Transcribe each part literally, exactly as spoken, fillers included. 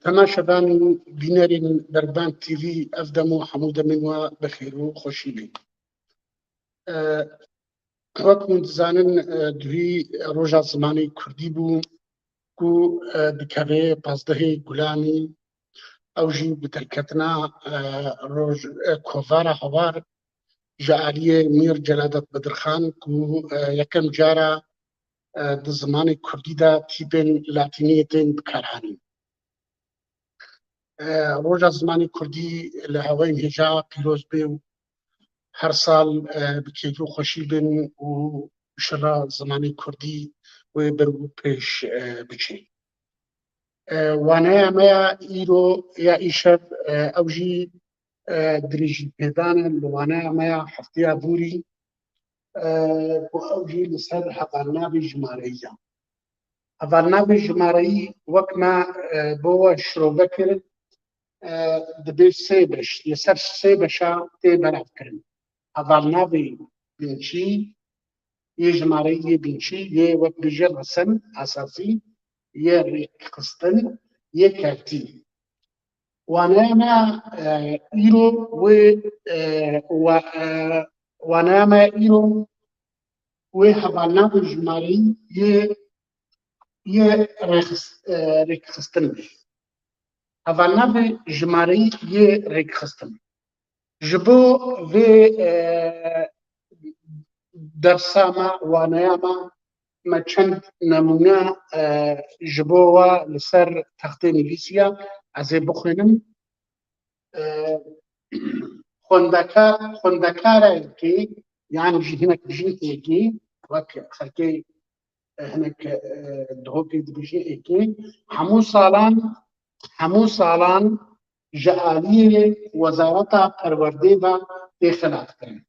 Temaşevan û bînerên Derband T V, ev dem û hemû demên we bi xêr û xweşî bê. E, wek hûn dizanin, e, duhî roja zimanê kurdî bû ku, e, dikeve pazdehê Gulanî, ew jî bi derketina, e, roj, e, kovara Hawar ji aliyê Mîr Celadet Bedirxan ku, e, yekem cara, e, di zimanê kurdî de tîpên latîniyê tên bikaranîn. E, roja zimanê kurdî li hewayên hêja pîroz bê û her sal, e, bi kêf û xweşî bin û şira zimanê kurdî wê ber û pêş, e, biçe. E, waneya me ya îro ya îşev, e, ew jî, e, dirêjîpêdan e li waneya me ya hefteya borî, e, ku ew jî li ser hevalnavê jimareyî ye. Hevalnavê jimareyî wek me, e, bo we şirove kir, e, dibê sê beş, li ser sê beşa tê belavkirin. Hevalnavê binçî, yê jimareyî yê binçî, yê wek bêje resen esasî, yê rêkxistin, yê kertî. Waneya me, e, îro wê, e, wa-, e, waneya me îro wê hevalnavê jimareyî yê, yê rêxis-, e, rêkxistin be. Hevalnavê jimareyî yê rêkxistin. Ji bo vê, e, dersa me, waneya me, me çend nemûne, e, ji bo we li ser textê nivîsiya, ez ê bixwînim. E, xwendeka-, xwendekarayekê, yanî jî hinek bijîn êkê, wek xelkê, e, hinek, e, Duhokê dibêjin êkê, hemû salan, hemû salan ji aliyê Wezareta Perwerdê ve tê xelatkirin.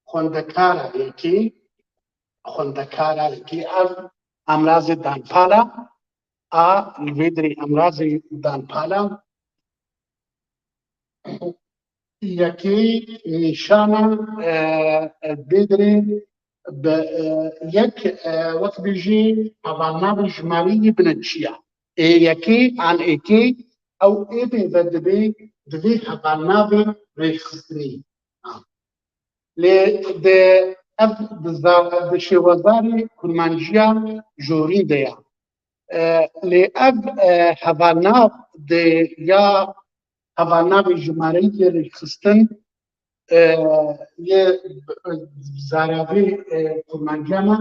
Xwendekara yekê, xwendekara yekê ev emrazê danpala a, li vê dirê emrazê danpala yekê nîşana, e, e, vê dirê bi, e, yek, e, wek bêjî hevalnavê jimarî yê binetçiya. Ê yekê an êkê ew ê pê ve dibê, divê hevalnavê rêxistinî. Lê di ev di za-, di şêwezarê kurmancîya jorîn de ye. E, lê ev, e, hevalnav di ya hevalnavê jimareyê rêxistin, e, yê zaravê, e, kurmanciya me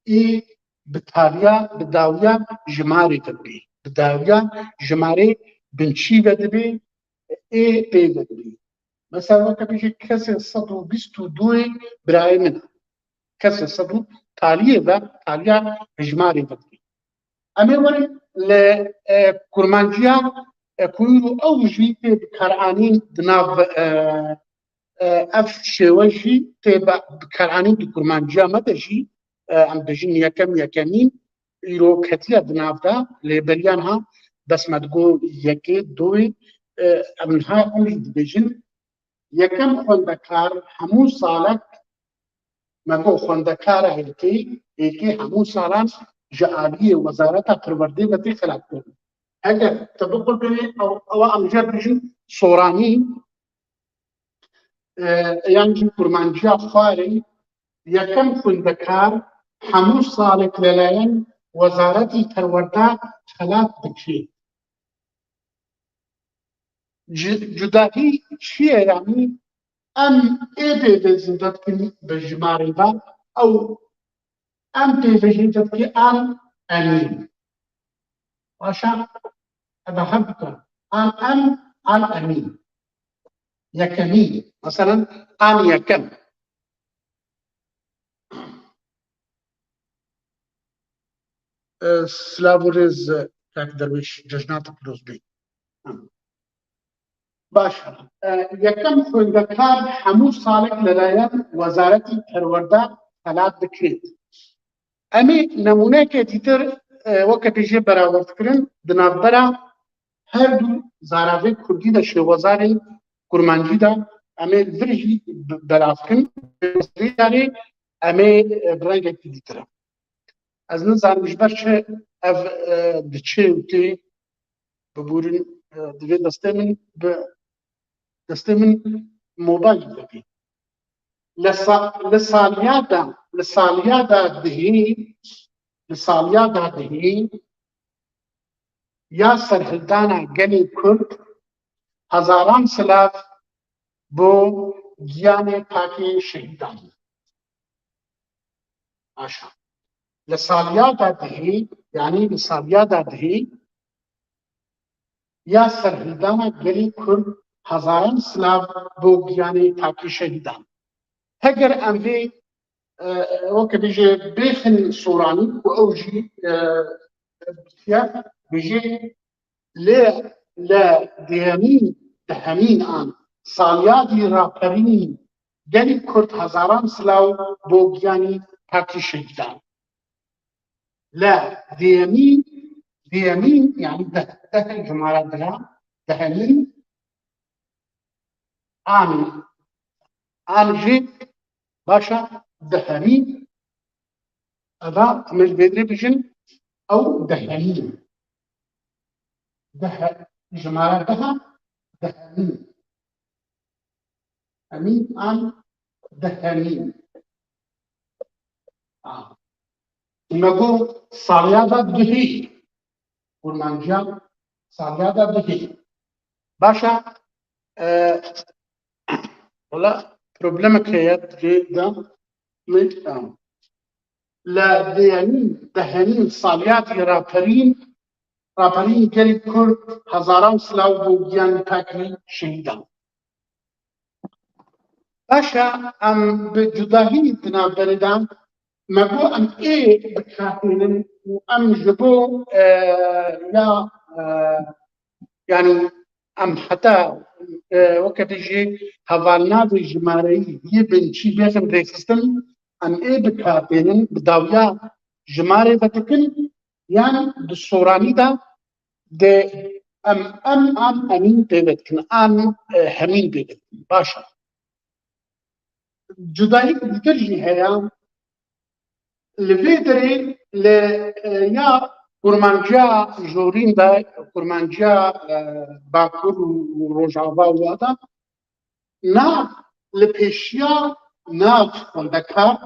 ê bi taliya, bi dawiya jimarê ve dibê. Bi dawiya jimarê binçî ve dibê, ê pê ve dibê. Mesela weke bêjî kesê sed û bîst û duyê birayê min e. Kesê sed û taliyê ve, taliya hejmarê ve dibê. Em ê werin li, e, kurmanciya, e, ku îro ew jî tê bikaranîn di nav, e, e, ev şêwe jî tê be-, bikaranîn di kurmanciya me de jî, e, em bêjin yekem, yekemîn îro ketiye di nav de, lê beriya niha bes me digo yekê, doyê, e, em niha em jî dibêjin yekem xwendekar hemû salek, me got xwendekara êkê, êkê hemû salan ji aliyê Wezareta Perwerdê ve tê xelatkirin. Heger te biqurbanê ew, ewa em jê bêjin soranî, e, yan jî kurmanciya xwarê, yekem xwendekar hemû salek li layen Wezaretî Perwerde xelat dikê. Cu-, cudahî çi ye, yanî em ê pê ve zêde dikin bi jimarê ve, ew em pê ve zêde dikin an emîn. Baş e, ev hev bike. An em, an emîn. Yekemîn. Meselen, an yekem. E, silav û rêz, e, kak Derwêş, cejna te pîroz bê. Baş e. E, yekem xwendekar hemû salek li layen Wezaretî Perwerde xelat dikrêt. Em ê nemûneyeke dîtir, e, weke bêjê berawerdikirin di navbera her du zaravê kurdî de şêwezarê kurmancî de em ê vir jî b-, belav kin. Vê carê em ê, e, bi rengekî dîtir e. Ez nizanim ji ber çi ev, e, diçe û tê, bibûrin, e, divê destê min bi destê min mobayl vebî. Li sa-, li saliya de, li saliya de dihî, li saliya de dihî ya serhildana gelê Kurd, hezaran silav bo giyanê pakê şehîdan. Aşa. Li saliya de dihî, yanî li saliya de dihî, ya serhildana gelê Kurd, hezaran silav bo giyanê pakê şehîdan. Heger em vê, e, weke bêje bêxin soranî ku ew jî, e, bêje, lê li dehemîn, dehemîn an saliyadî raperîn gelê Kurd hezaran silav bo giyanî pakê şehîdan. Li dehemîn, dehemîn, yanî deh, deh jimara dira, dehemîn an, an jî baş e, dehemîn, eva em ê li vê dirê bijin, ew dehemîn. Deh, jimara deh e, dehemîn. Hemîn an dehemîn. A. Me got saliya de duhî. Kurmanciya saliya de duhî. Baş e, e, wela problemek heye, divê de min, e, li dehemîn, dehemîn saliyatî raperîn, raperîn gelê Kurd hezaran silav bo giyanê pakê şehîdan. Baş e, em bi cudahî di navberê de, me got em ê bi kar tînin û em ji bo, e, ya, e, yanî em heta, e, weke bêje hevalnavê jimareyî yê binçî bêxin rêxistin, em ê bi kar tînin, bi dawiya jimarê vedikin, yan di soranî de, de em, em, an, emîn pê vedikin, an, e, hemîn pê vedikin. Baş e. Cudayîk ditir jî heye. Li vê derê li, e, ya kurmanciya jorîn de, kurmanciya, e, Bakur û, û Rojava û wa de, nav li pêşiya nav xwendekar,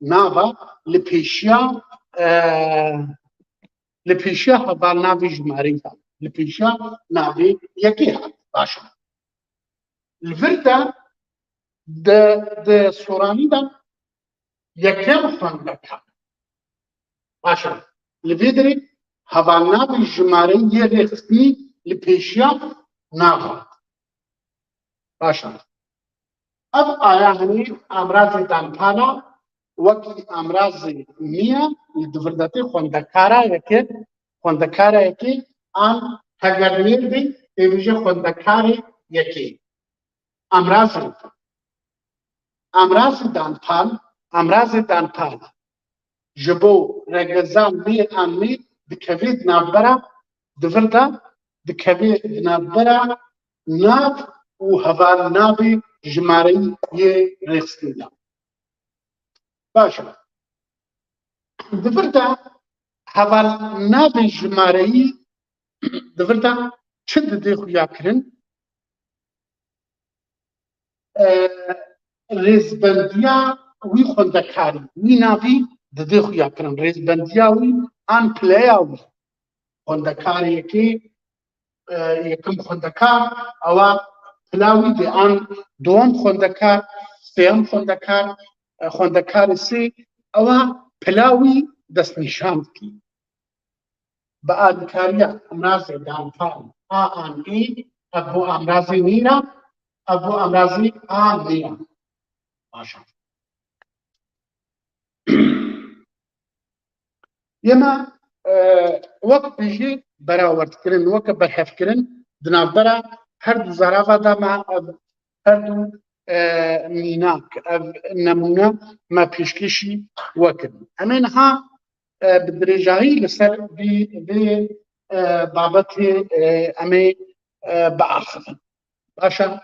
nava li pêşiya, e, li pêşiya hevalnavê jimareyî de, li pêşiya navê yekê hat. Baş e. Li vir de di, di soranî de yekem xwendekar. Baş e. Li vê derê hevalnavê jimareyî yê rêxistinî li pêşiya nav hat. Baş e. Ev aya henî amrazê danpana wekî amrazê niye, li divirdetê xwendekara yekê, xwendekara yekê an heger nêr bê, tê bêje xwendekarê yekê. Amrazê, amrazê danpan, amrazê danpan ji bo regezan nêr an nêr dikevê di navbera, di vir de dikevê di navbera nav û hevalnavê jimareyî yê rêxistinê de. Baş e. Di vir de hevalnavê jimareyî di vir de çi didê xuya kirin? E, rêzbendiya wî xwendekarî, wî navî didê xuya kirin. Rêzbendiya wî an pileya wî. Xwendekarê yekê, e, yekem xwendekar, ewa pila wî dê an dowem xwendekar, sêyem xwendekar, e, xwendekarê sê, ewa pila wî destnîşan dikî. Bi alîkariya amrazê danpan a an î, ev bo amrazê nî ra, ev bo amrazê a nî ra. Baş e. Yê me, e, wek bijî berawerdkirin, weke berhevkirin di navbera her du zarava de me ev her du, e, mînak, ev nemûne me pêşkêşî we kirin. Em ê niha, e, bi dirêjahî li ser vî, vê, e, babetê, e, em ê, e, biaxivin. Baş e?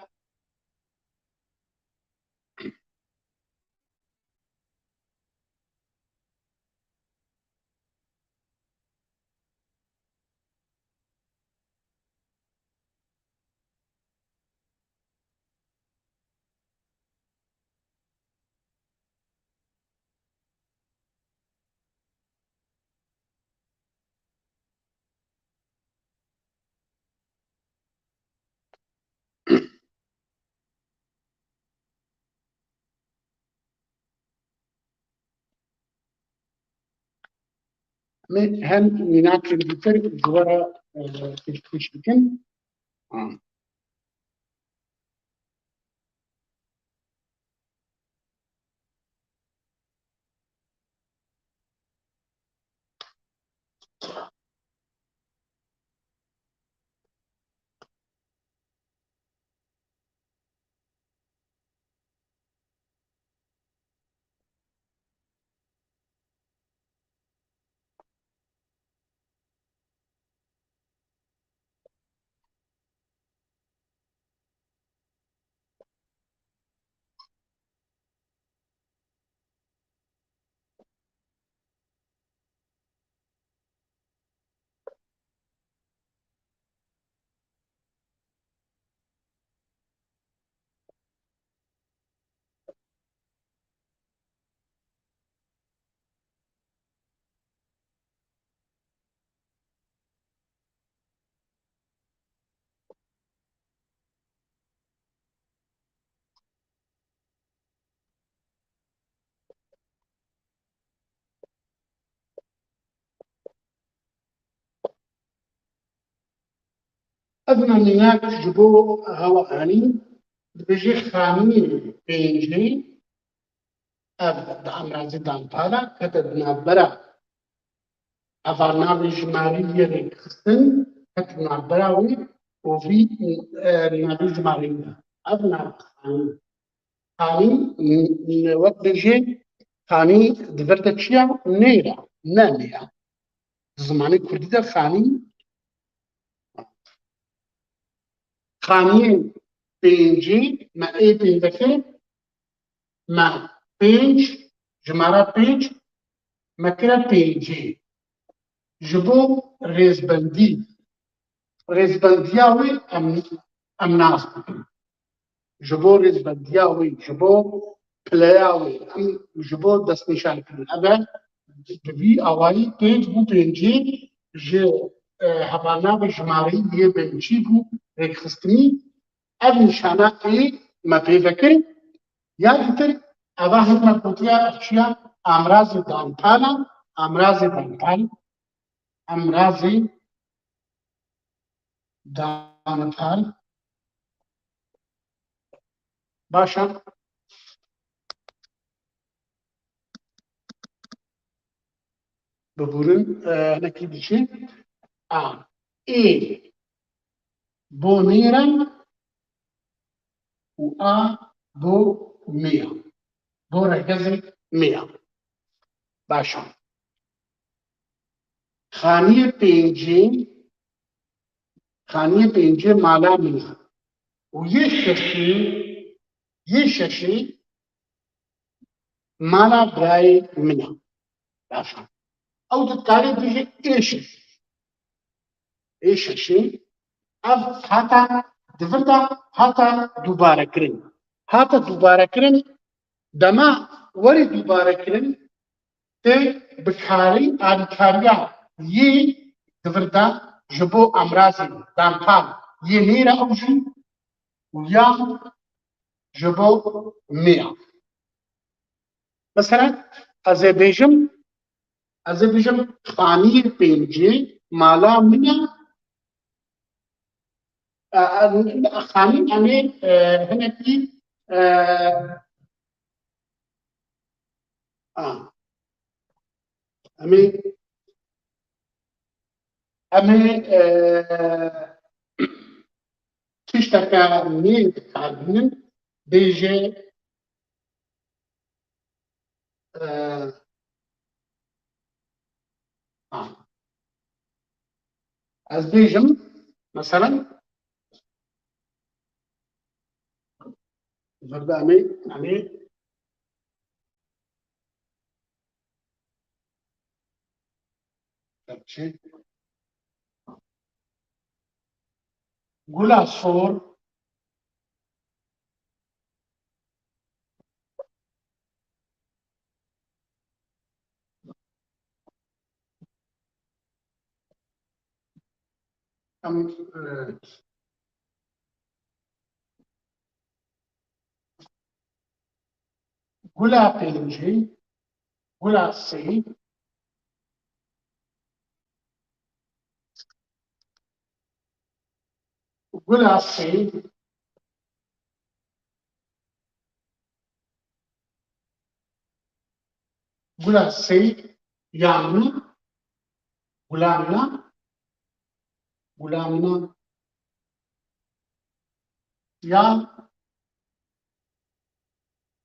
Min hem mînakên dîtir ji we re, e, pêşkêş dikim. Ha. Ev mînak ji bo hewa anî dibêje xaniyê pêncê, ev di emrazê danpala kete di navbera hevalnavê jimarî yê rêkxistin, kete di navbera wê û vî, e, navê jimarî ye. Ev nav xanî. Xanî, n-, n-, wek bêjê, xanî di vir de çi ya? Nêr e, ne mê ya. Di zimanê kurdî de xanî, xaniyê pêncî, me ê pêncekê, me pênc, jimara pênc, me kire pêncî. Ji bo rêzbendî, rêzbendiya wê em, em nas dikin. Ji bo rêzbendiya wê, ji bo pileya wê, em ji bo destnîşankirin. Ev e, bi vî awayî pênc bû pêncî ji, e, hevalnavê jimarî yê pêncî bû rêkxistinî. Ev nîşana ê me pê vekir. Ya dîtir, eva her me gotiya ev çi ya? Amrazê dantal e, amrazê dantal, amrazê dantal. Baş e. Bibûrin, e, hinekî dişî. A, ê bo nêr e û a bo mê ya. Bo regezê mê ya. Baş e. Xaniyê pêncê, xaniyê pêncê mala min e. Û yê şeşê, yê şeşê mala birayê min e. Baş e. Ew dikarê bêje ê şeşê. Ê şeşê, ev hata di vir de hata dubare kirin. Hata dubare kirin, dema werî dubare kirin, tê bikarî alîkariya yê di vir de ji bo amrazê dantal yê nêr e ew jî û ya ji bo mê ya. Mesela, ez ê bêjim, ez ê bêjim, xaniyê pêncê mala min e. E, e, xanî, em ê, e, hinekî, e, a, em ê, em ê, e, tişteke nê dikarbînin, bêje, e, a. Ez bêjim, meselen, vir de em ê, em ê, çi? Gula sor. Em, e, gula pêncî, gula sê, Gula Seyîd, Gula Seyîd, yan min, Gula min, Gula min, ya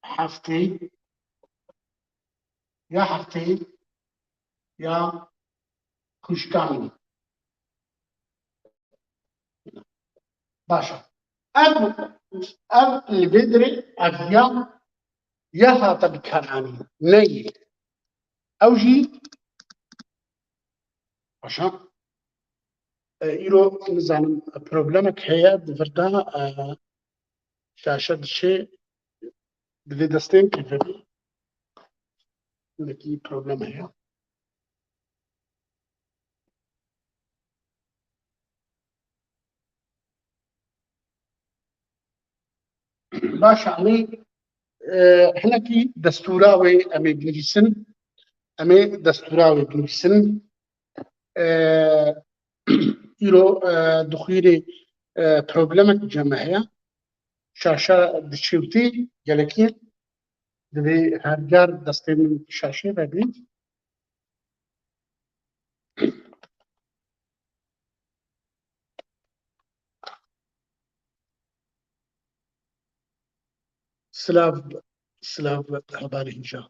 heftê, ya heftê, ya xwişka min. Baş e. Ev, ev li vê dirê ev ya, ya hate bikaranîn. Neyê. Ew jî, baş e. E, îro nizanim problemek heye, di vir de, e, şaşe diçe, divê destê min kê vebî. Hinekî problem heye. Baş e, em ê, e, hinekî destûra wê em ê binivîsin. Em ê destûra wê binivîsin. E, îro, e, dixwîrê, e, problemek cem heye. Şaşe diçewtî gelekî. Divê her car destê min şaşê vebî. Silav, silav hevalê hêja.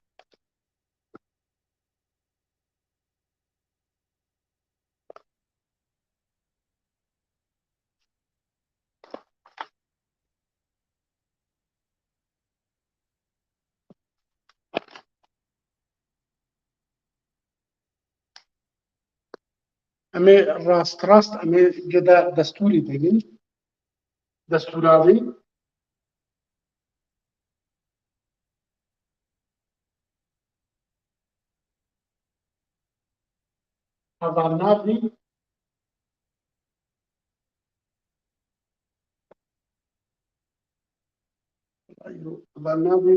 Em ê rast rast, em ê gede destûrî bînin. Destûra wî. Hevalnavê, hevalnavê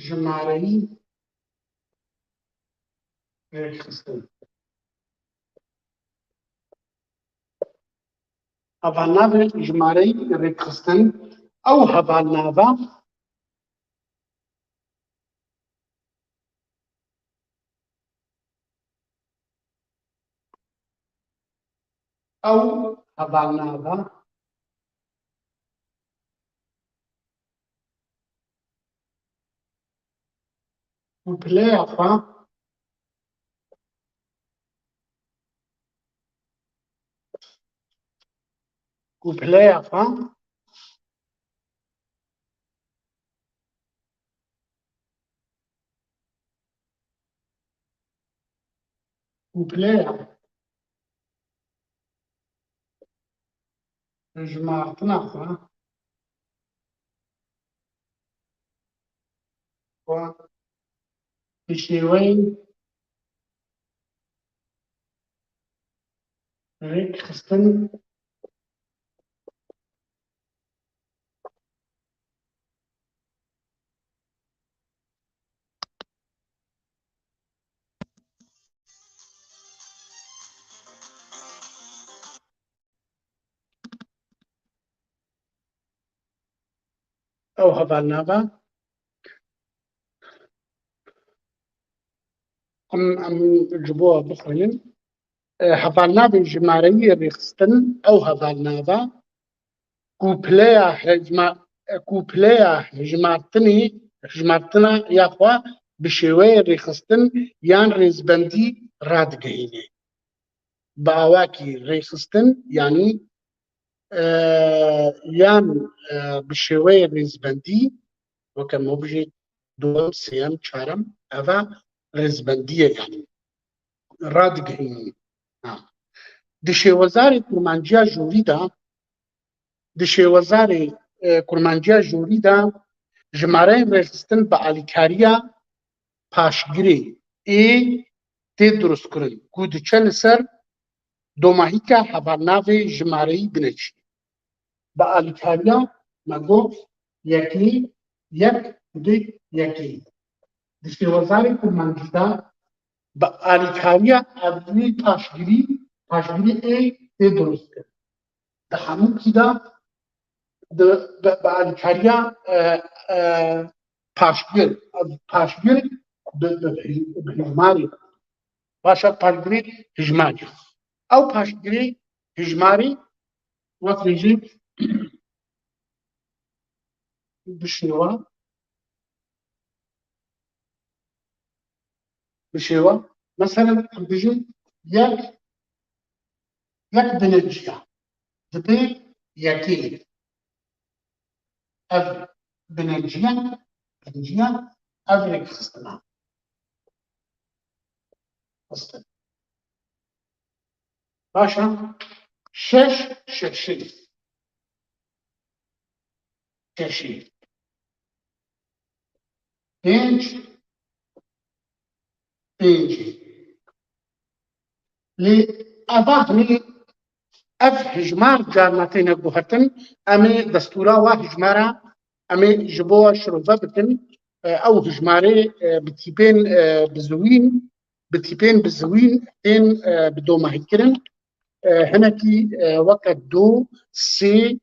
jimareyî rêkxistin. Hevalnavê jimareyî rêkxistin, ew hevalnava Ew hevalnava û pileya xwe, û pileya xwe û pileya hejmartina xwe, xwe bi şêweyên rêkxistin ew hevalnava. Em, em ji bo bixwînin. E, hevalnavê jimareyî rêxistin, ew hevalnava ku pileya hejma-, ku pileya hejmartinê, hejmartina ya xwe bi şêweyê rêxistin yan rêzbendî radigihîne. Bi awakî rêxistin, yanî, e, yan, e, bi şêweyê rêzbendî, weke me bijî, duwem, sêyem, çarem, eva rêzbendî ye, yanî radigihînî. Ha. Di şêwezarê kurmanciya jorî de, di şêwezarê, e, kurmanciya jorî de jimareyên rêxistin bi alîkariya paşgirê ê tê dirustkirin ku diçe li ser domahîka hevalnavê jimareyî binêçî. Bi alîkariya me got yekê, yek, du, yekê. Di şêwezarê kurmancî de bi alîkariya evî paşgirî, paşgirî ê tê dirust kir. Di hemûkî de di, bi, bi alîkariya, e, e, paşgir, ev paşgir bi, bi, bi hijmarê. Baş e, paşgirê hijmarê. Ew paşgirê hijmarê wek bêjî bi şêwa, bi şêwa, meselen, em bijin yek, yek binenciya, dibê yekê. Ev binenciya, binenciya, ev rêkxistina. Xistin. Baş e. Şeş, şeşê. Şeşê. Pênc, pêncê. Lê eva hinî ev hijmar carna têne guhertin, em ê destûra wa hijmara em ê ji bo we şirove bikin. E, ew hijmarê, e, bi tîpên, e, bizwîn, bi tîpên bizwîn tên, e, bi domahîkirin. E, hinekî, e, weke du, sê,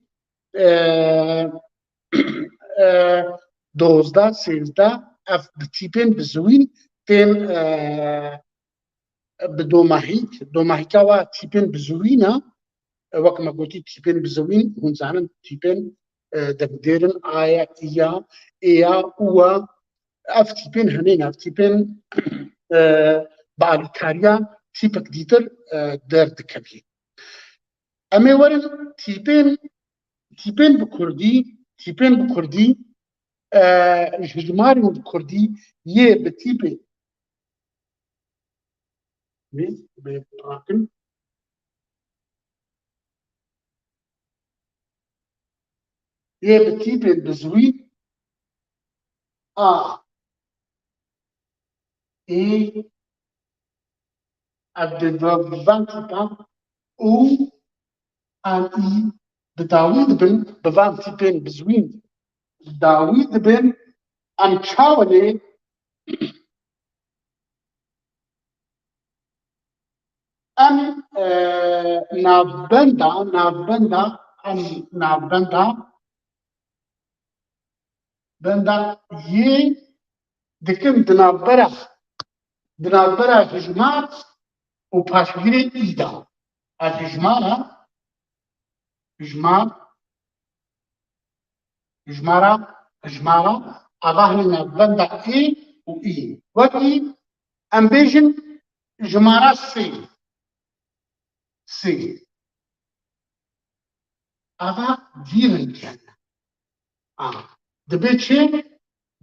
e, e, dozdeh, sêzdeh, ev bi tîpên bizwîn tên, e, bi domahîk, domahîka wa tîpên bizwîn e, e, wek me gotî, tîpên bizwîn, hûn zanin tîpên, e, devdêr in, a ya, î ya, ê ya, û ya, ev tîpên hinên, ev tîpên, e, bi alîkariya tîpek dîtir, e, derdikevî. Em ê werin tîpên, tîpên bi kurdî, tîpên bi kurdî, e, hijmarên bi kurdî yê bi tîpê, bê, bê rakin. Yê bi tîpên bizwîn a, ê, ev di van tîpan û an î bi dawî dibin, bi van tîpên bizwîn dawî dibin, em çawa lê em, e, navbenda, navbenda, em navbenda, benda yê dikin di navbera, di navbera hijmar û paşgirê î de. Ev hijmar e, hijmar, hijmara, hijmara, eva hinî navbenda ê û î. Wekî em bêjin jimara sê. Sê. Ava vî rengî hene. A. Dibe çi?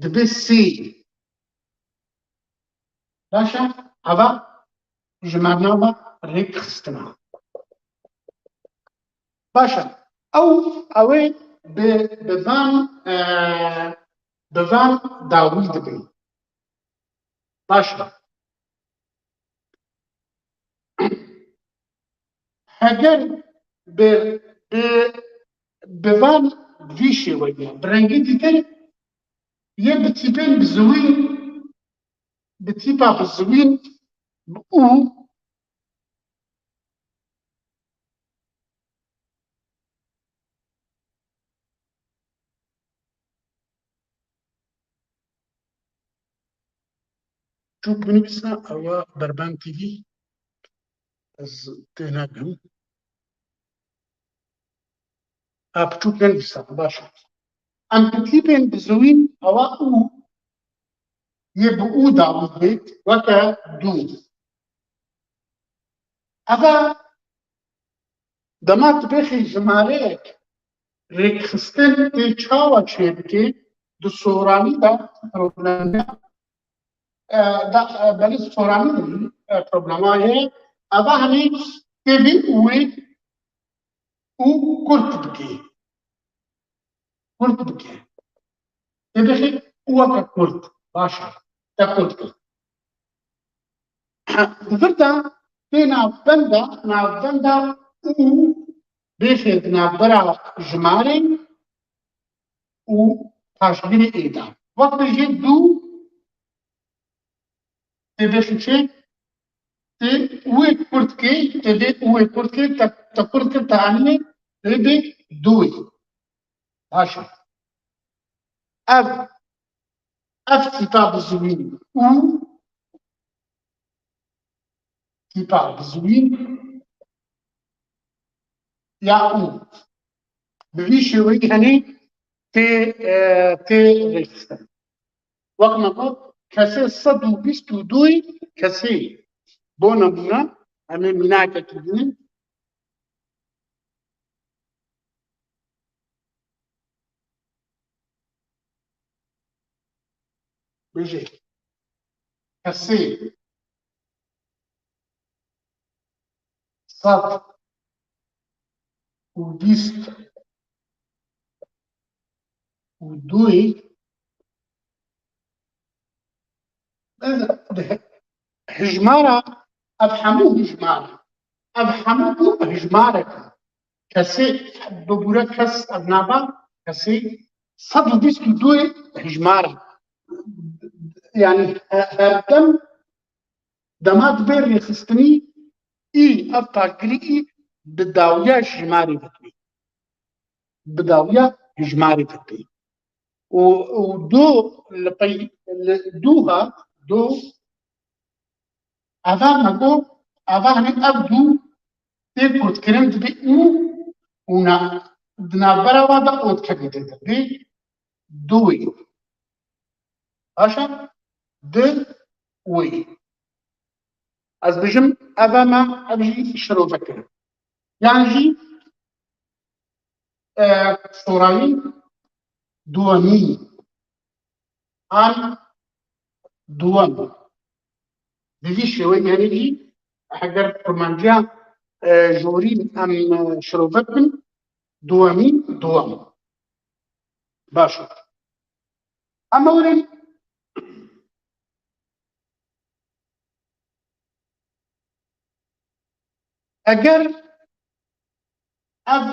Dibe sê. Baş e? Ava ji me nava rêkxistina. Baş e. Ew, ew ê bi, bi van, e, bi van dawî dibin. Baş e. Heger bi, bi, bi van vî şêweyî, bi rengî dîtir, yê bi tîpên bizwîn, bi tîpa bizwîn, bi û, Çûk binivîsa, ewa Berban T V. Ez tênakim. Ha, piçûk nenivîsa, baş e. Em bi tîpên bizwîn, ewa û, yê bi û dawî bê, weke dû. Eva Dema tu bêxî jimareyek rêkxistin tê çawa çêbikê, di soranî de problema, e, da, e, belê soranî de, e, problema heye. Eva henî tê vê û wê û kurt bikê. Kurt bike. Tê bixê û weke kurt. Baş e. Te kurt kir. Di vir de tê navbenda, navbenda û bêxê di navbera jimarê û paşgirê ê de. Wek bêjê dû Tê bêxî çê, tê wê kurt kê, tê vê wê kurt kê, te, te kurt kir, te anînê, Ê bê dûyî. Baş e. Ev, ev tîpa bizwîn û, tîpa bizwîn ya û. Bi vî şêweyî henî tê, e, tê rêxistin. Wek me got, kesê sed û bîst û duyê kesê. Bo nemûne, em ê mînakekî bînin. Bêje, kesê sed û bîst û duyê, hijmara, ev hemû hijmar e. Ev hemû bû hijmarek e. Kesê, bibûre kes ev nava, kesê sed û bîst û duyê hijmar e. Yani he-, herdem dema dibe rêxistinî, î ev paşgirî î bi dawiya hijmarê dikê. Bi dawiya hijmarê dikê. Û, û do li pey, li dû ha, do, eva me got, eva henî ev dû tê kotkirin dibe û, û na, di navbera wa de ot kevî tê de bê dûyî. Baş e? Di wî. Ez bijim, ev e me, ev jî şirove kirin. Yan jî, e, şorayî duwemî. An duwem. Bi vî şêweyî, yanî jî heger kurmanciya, e, jorî em, e, şirove bikin, duwemî, duwem. Baş e. Em werin. Eger ev,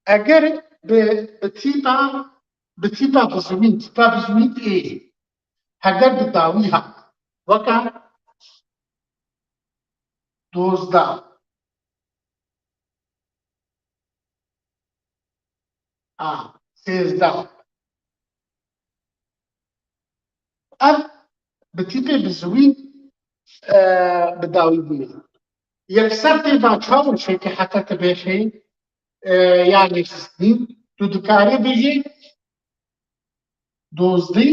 eger bi, bi tîpa, bi tîpa bizwîn, tîpa bizwîn ê, heger bi dawî hat, weke dozdeh, a, sêzdeh. Ev bi tîpê bizwîn, e, bi dawî bûye. Yekser tê va çawa şekê heta tu bêxê, e, ya rêxistinî, tu dikarî bêjî dozdî,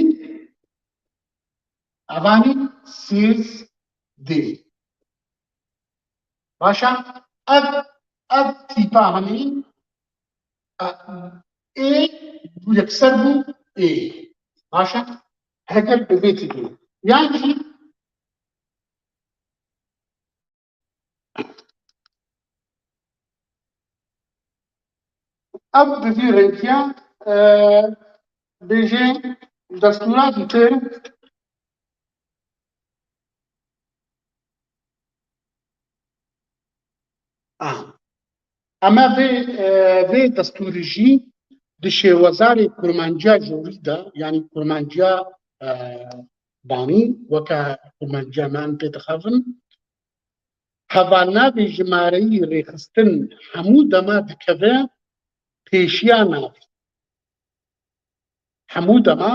evanî sêzdî. Baş e, ev, ev tîpa henî, e, ê yekser bû ê. Baş e, heger bi vê tîpê. Yan jî ev bi vî rengî ya, e, bêjê destûra dîtir. Ah. Ema vê, e, vê destûrê jî di şêwezarê kurmanciya jorî de, yanî kurmanciya, e, banî, weke kurmanciya me em pê dixebin, hevalnavê jimareyî rêxistin hemû dema dikeve pêşiya navê. Hemû dema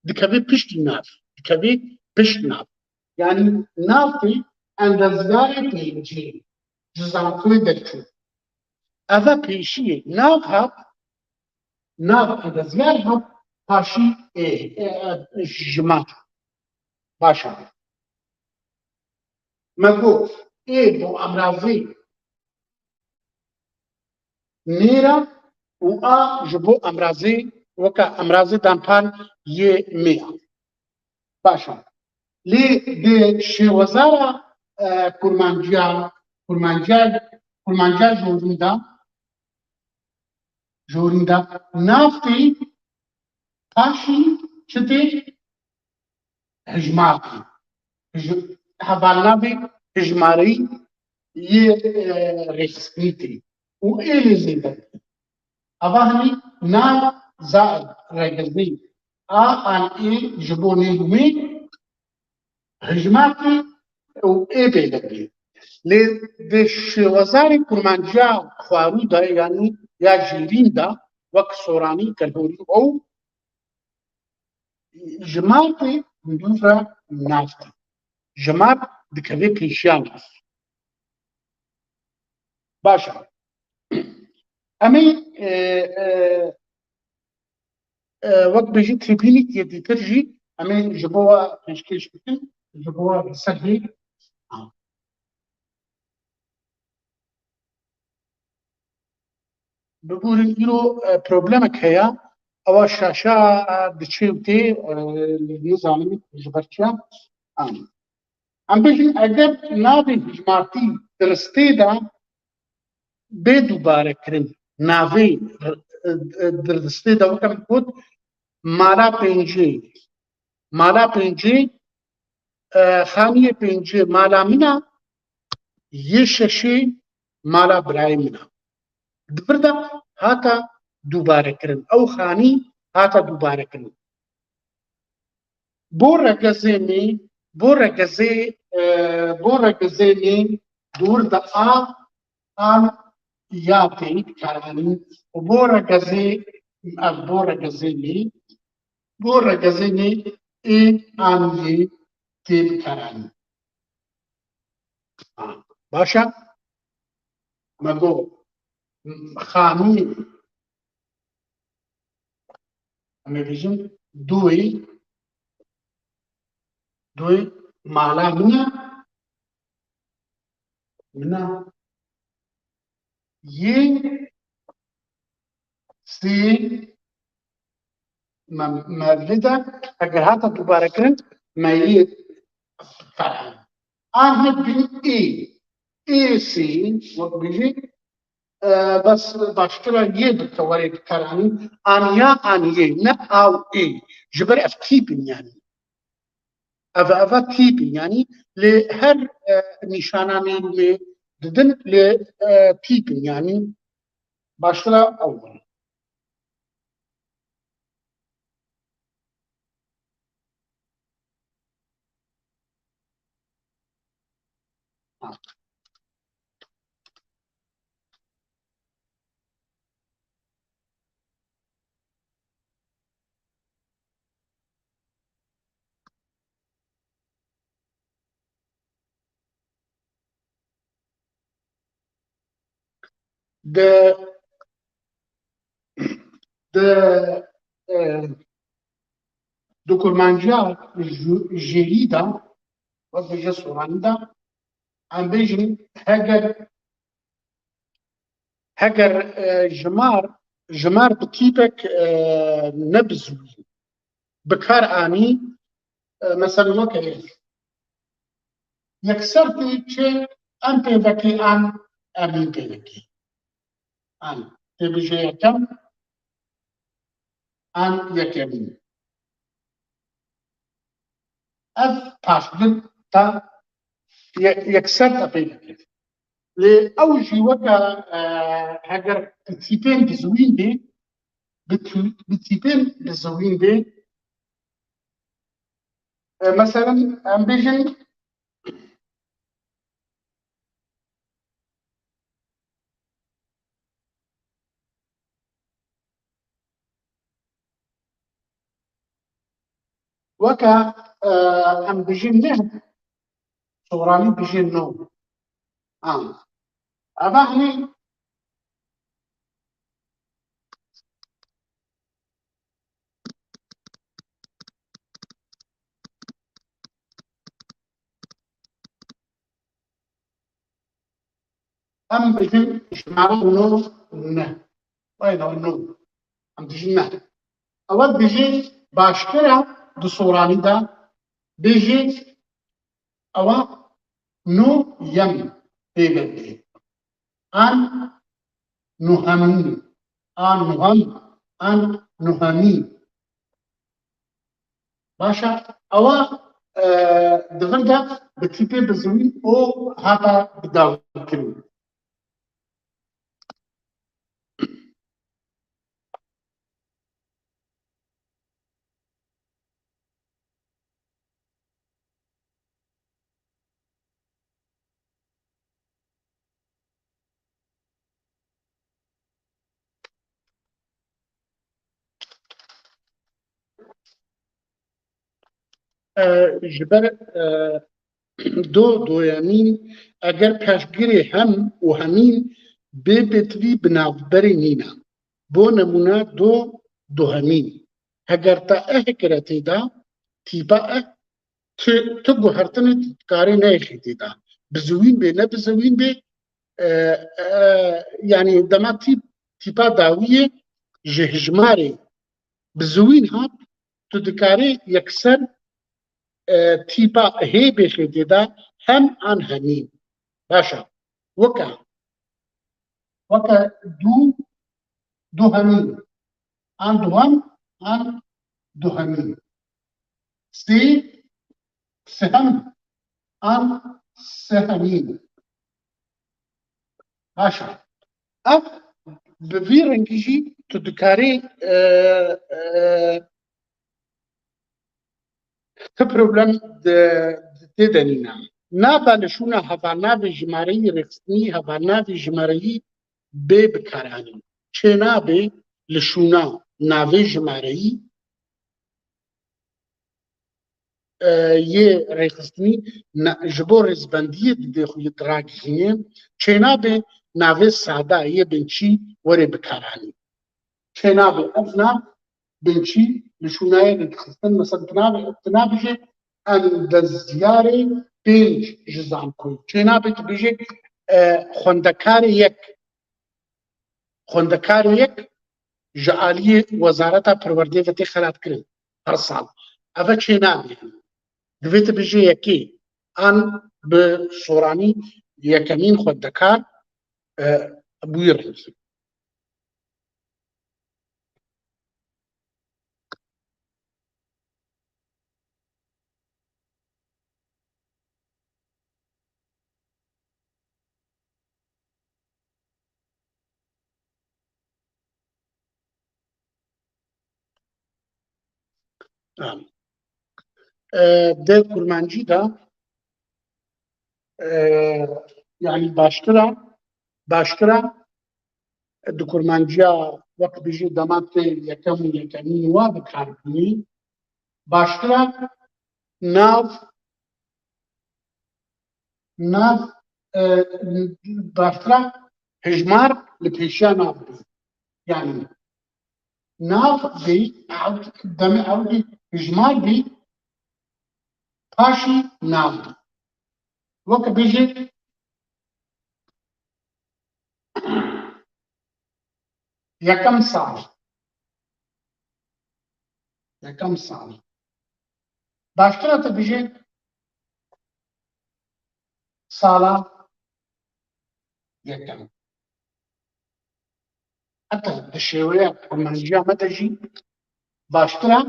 dikeve piştî nav, dikeve pişt nav. Yanî nav tê endezyarê pêncî ji zankoyê derçû. Eve pêşiyê nav hat, nav endezyar hat, paşî ê, e, e, jimar. Baş e. Me got ê bo emrazê nêra û a ji bo emrazê, weke emrazê danpar yê mê ya. Baş e. Lê di şêwezara, e, kurmanciya, kurmanciya, kurmanciya jorîn de, jorîn de nav tê, paşî çi tê? Hijmar tê. Hij-, hevalnavê hijmareyî yê, e, rêxistinî tê. Û ê lê zêde tê. Ava henî nav zaid rêxistinî. A an ê ji bo nê û mê Hijmartî û ê bêdengî. Lê di şêwezarê kurmanciya xwarû de, yanî ya jêrîn de, wek soranî, kelhorî û ew, jimartê hundir re nav tê. Jimart dikeve pêşiya nav. Baş e. Em ê, e, e, e, wek bêjî tribûnî yê dîtir jî em ê ji bo we pêşkêş bikin, ji bo we li ser vê. Biborin îro, e, problemek heye. Ewa şaşa, e, diçe û tê, e, nizanim ji ber çiya. Em bêjin, eger navê hijmartî di ristê de bê dubare kirin, navê r-, e, e, di ristê de, weke min got, mala pêncê, mala pêncê, e, xaniyê pêncê mala min e, yê şeşê mala birayê min e. Di vir de hata dubare kirin. Ew xanî hata dubare kirin. Bo regezê me, bo regezê, e, bo regezê me dûr de a, an ya tê bikaranîn. Û bo regezê, ev bo regezê me, bo regezê me ê an yê tê bikaranîn. Ha, baş e. Me got, xanî, em ê bêjin, duyê, duyê mala min e, min e. Yê sê me, me vê de, eger hata dubare kirin, me yê ferhan. An hep bin ê. Ê sê, wek bêjî, e, bes baştir e, yê bi tewerê bikaranî, an ya, an yê, ne a û ê. Ji ber ev tîp in yanî. Ev, ev tîp in yanî, lê her, e, nîşana nêrûnê didin, lê, e, tîp in yanî. Baştir e ew bin. Di, di, e, di kurmanciya jû-, jêrî de, wek bêje soranî de, em bêjin, heger, heger, e, jimar, jimar bi tîpek, e, ne bi zûyî bi kar anî, e, mesela weke yek. Yekser tê çi, em pê vekî an, em ê pê vekî. An, tê bije yekem, an yekemîn. Ev paştir ta ye-, yekser ta pê vekî. Lê ew jî weke, e, heger bi tîpên dizwîn bê, bi tî-, bi tîpên dizwîn bê, e, meselen, em bêjin, weke, e, em bijîn ne, soranî bijîn no. Ha. Eva hinî em bijîn jimara no ne. Wayna no. Em dijî ne. Ewa dijî baştir e di soranî de bijî ewa no yem pê ve bê. An nuhemî. An nuhem. An nuhemî. Baş e. Ewa, e, di vir de bi tîpê bizwîn û hata bidawîkirin. E, ji ber, e, do, doyemîn, eger pêşgirê hem û hemîn bê pêtivî bi navberê nîne. Bo nemûne do, dohemîn. Heger te eh kire tê de, tîpa eh, tu, tu guhertinê dikarê neyêxî tê de. Bi ziwîn bê, ne bi ziwîn bê, e, e, yanî dema tîp, tîpa dawiyê ji hijmarê bi ziwîn hat, tu dikarî yekser, e, tîpa hê bêxê tê de hem an hemîn. Baş e. Weke, weke dû, duhemîn. An duhem, an duhemîn. Sê, sehem, an sehemîn. Baş e. Ev bi vî rengî jî tu dikarî, e, e, ti problem di, di tê de nîne. Nava li şûna hevalnavê jimareyî rêxistinî hevalnavê jimareyî bê bikaranîn. Çênabê li şûna navê jimareyî, e, yê rêxistinî ne, ji bo rêzbendiyê didê xwe yê diragihînê, çênabê navê sade yê binçî were bikaranî. Çênabê ev nav binçî li şûnayê dixistin, mesela tu nabê, tu nabêjê endezyarê pênc ji zankoyê. Çênabê tu bêjê, e, xwendekarê yek. Xwendekarê yek ji aliyê Wezareta Perwerdeyê ve tê xelatkirin her sal. Ev e çênabê. Divê tu bêjê yekê. An bi soranî yekemîn xwendekar, e, bi wî rengî. Em. E, di kurmancî de, e, yanî baştir e, baştir e, di kurmanciya wek bijî dema tê yekem û yekemîn wa bi kar bînî, baştir e nav, nav, e, baştir e hijmar li pêşiya nav bî. Yanî nav bî, ew, demê ew bî, hijmar bî, paşî nav bî. Weke bijî, yekem sal. Yekem sal. Baştir e tu bijî sala yekem. Heta di şêweya kurmanciya me de jî baştir e,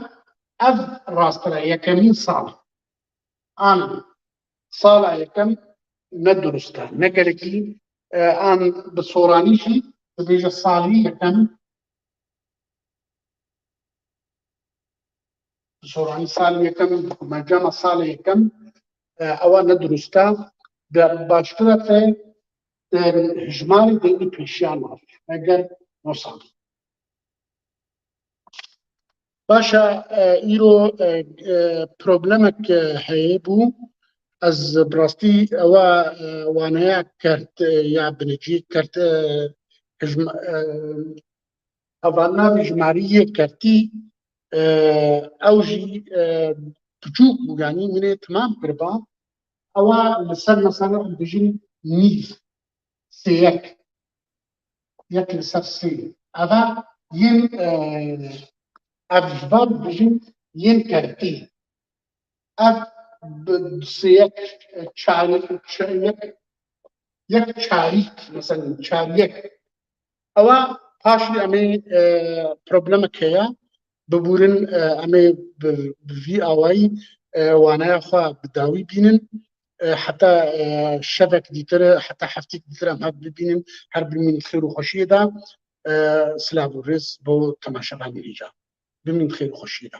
ev rastir e, yekemîn sal. An sala yekem ne durust e, ne gelekî, e, an bi soranî jî dibêje salî yekem, bi soranî salî yekem, bi kurmanciya me salê yekem, e, ewa ne durust e, de baştir e te, e, hijmarê dênî pêşiya nav, eger no sal. Baş e, e, îro, e, e, problemek, e, heye bû. Ez bi rastî ewa, e, waneya kert, e, ya binecî kert, e, hijm-, e, hevalnavê jimarî yê kertî, e, ew jî, e, piçûk bû, yanî min ê timam kiriba. Ewa li ser mesela em bijîn nîv, sêyek, yek li ser sê. Eva yên, e, ev ji ber bijîn yên kertî. Ev bi sêyek, e, çar, çar, yek, yek çarîk, mesela çar yek. Ewa paşî em ê, e, problemek heye. Bibûrin, e, em ê bi, bi vî awayî, e, waneya xwe bi dawî bînin. E, heta, e, şevek dîtir, heta heftêk dîtir em hev bibînin. Her bimîn xêr û xweşiyê de. E, silav û rêz bo temaşevanê îca. Bimîn xêr û xweşiyê de.